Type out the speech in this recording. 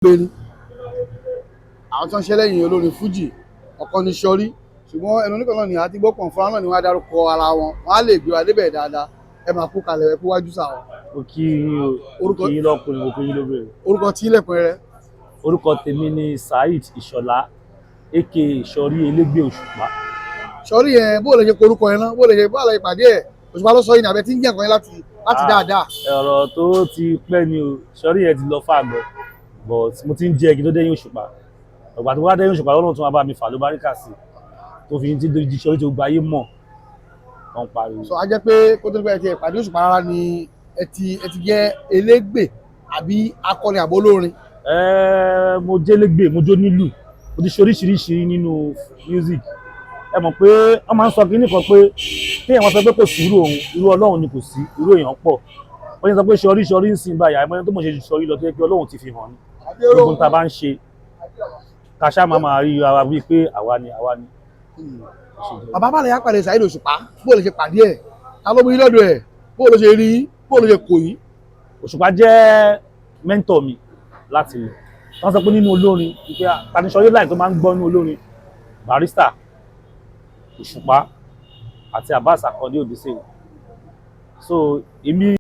Gbé ni àwọn tó ń ṣe lẹ́yìn olórin fújì ọ̀kan ní sọrí, ṣùgbọ́n ẹnu oníkan náà ni àti gbọ́pọ̀ fúnra náà ni wọ́n á dárúkọ ara wọn, wọ́n á lè gbé wa débẹ̀ dáadáa. Ẹ máa kú kalẹ̀, ẹ kú wájú sáà wọn. Mo kí yín o. Mo kí yín lọ́kùnrin, mo kí yín lóbìnrin. Orúkọ tí ilẹ̀kùn rẹ. Orúkọ tèmi ni Saheed Ìṣọ̀lá, aka Ìṣọ̀rí Elégbè Òṣùpá. Sọrí yẹn, bó lè ṣe korúkọ yẹn náà, bó lè ṣe bó lè pàdé ẹ? Òṣùpá ló sọ yìí ní abẹ tí ń jẹ́ nǹkan yẹn láti Ah. dáadáa. Ọ̀rọ̀ tó ti pẹ́ ni o. Ìṣọ̀rí yẹn ti lọ fàgbọ́, but mo ti ń jẹ́ igi tó dẹ́yìn Òṣùpá. Ọ̀gbà tó wá dẹ́yìn Òṣùpá lọ́nà tó wá bá mi fà ló bá rí kà sí tó fi ti di Ìṣọ̀rí tó gba ayé mọ̀ tó ń pariwo. Sọ á jẹ́ pé kó tó ní pẹ́ ẹ ti pàdé Òṣùpá rárá ni ẹ ti jẹ́ elégbè àbí akọni àbó olórin? Mo jẹ́ légbè, mo jó nílù, mo ti ṣe oríṣiríṣi nínú music. Ẹ mọ̀ pé wọ́n máa ń sọ kínní kan pé téèyàn máa sọ pé kò sí irú òun, irú Ọlọ́run ni, kò sí irú èèyàn pọ̀. Wọ́n yẹn sọ pé sọrí sọrí ń sìn báyìí, àìmọye tó mọ̀ ṣe ju sọrí lọ, tó yẹ pé Ọlọ́run ti fi hàn ní gbogbo tá a bá ń ṣe, ká ṣáà máa máa rí ara bíi pé àwa ni, àwa ni. Bàbá bá lè yá pàdé Saheed Òṣùpá, bó lè ṣe pàdé ẹ̀, ta ló mú yín lọ́dọ̀ ẹ̀, bó ló ṣe rí yín, bó ló ṣe kò yín? Òṣùpá jẹ́ mentor mi láti ilẹ̀. Wọ́n sọ pé nínú olórin wípé tanisọ̀rí láì tó máa ń gbọ́ nínú olórin, Barrister, Òṣùpá àti Abbas Akande Obesere. So èmi